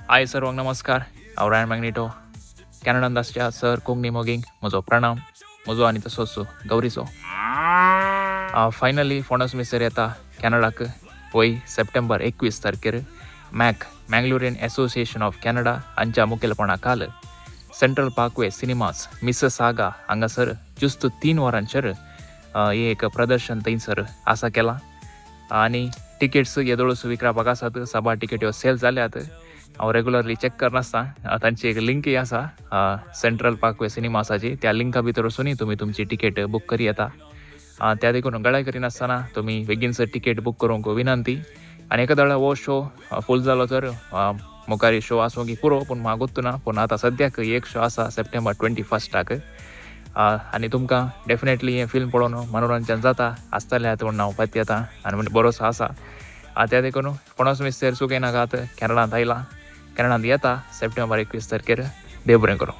हाय सर्वांक नमस्कार. हांव Ryan magneto. कॅनडांत आसच्या सर कोंकणी मोगींक म्हजो प्रणाम, म्हजो आनी तसोच गौरीचो. फायनली फोंडस मिस्तेर येता कॅनडाक वय सप्टेंबर 21 तारखेर Mac Mangalorean association of Canada हांच्या मुखेलपणा खाल सेंट्रल पार्कवे सिनेमास मिससागा हांगासर जुस्त 3 वरांचेर हें एक प्रदर्शन थंयसर आसा केलां आनी टिकेट्स येदोळूच विकरापाक आसात. साबार टिकेट्यो सेल जाल्यात. हांव रेगुलरली चॅक करनासता. तांची एक लिंकय आसा सेंट्रल पार्कवे सिनेमासाची. त्या लिंका भितर वचूनय तुमी तुमची टिकेट बूक करी येता. त्या देखून गळाय करिनासतना तुमी बेगीनच टिकेट बूक करूंक विनंती. आनी एकादो हो शो फूल जालो तर मुखार शो आसूं की पुरो, पूण म्हाका गोत्तू ना. पूण आतां सद्याक एक शो आसा सप्टेंबर 21. आनी तुमकां डेफिनेटली हें फिल्म पळोवन मनोरंजन जाता आसतलें म्हूण हांव पत्येता आनी म्हणजे बरोसो आसा. त्या देखून कोणाच मिस्तेर चुकयनाकात. कॅनडांत आयला, कॅनडांत येता सप्टेंबर 21 तारखेर. देव बरें करूं.